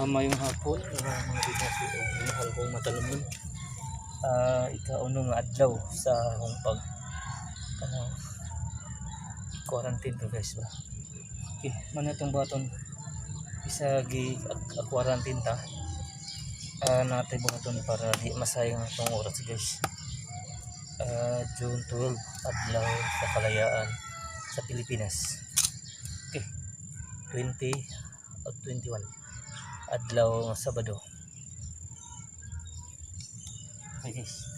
Mayong hapon, mga binati o minahal kong matalamon. Ikauno nga adlaw sa akong pag kanang quarantine to, guys, ba. Okay, man itong baton isa gi quarantine ta. Natay buhaton para di masayang atong oras, guys. June 12, adlaw sa kalayaan sa Pilipinas. Okay. 20 at 21, adlaw nga Sabado. Okay, guys.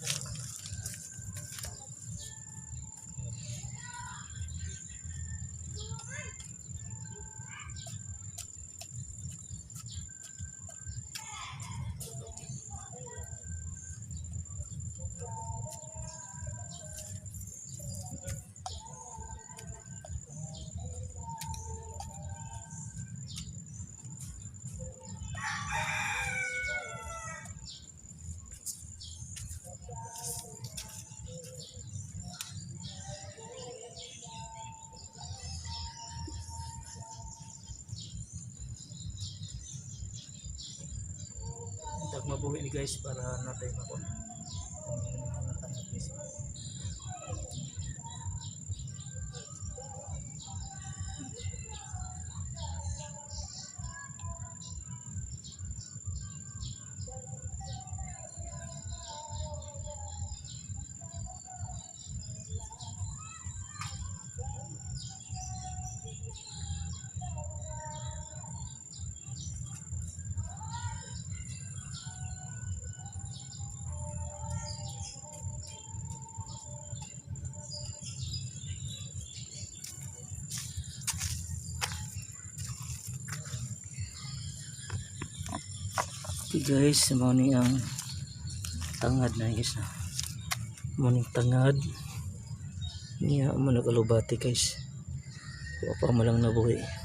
Dag mabuhi ni, guys, para natay mako. Ang guys. Okay guys, mao ni ang tangad na, guys, na. Mao ning tangad. Niya mo nag-alubati, guys. Wa pa man lang nabuhi.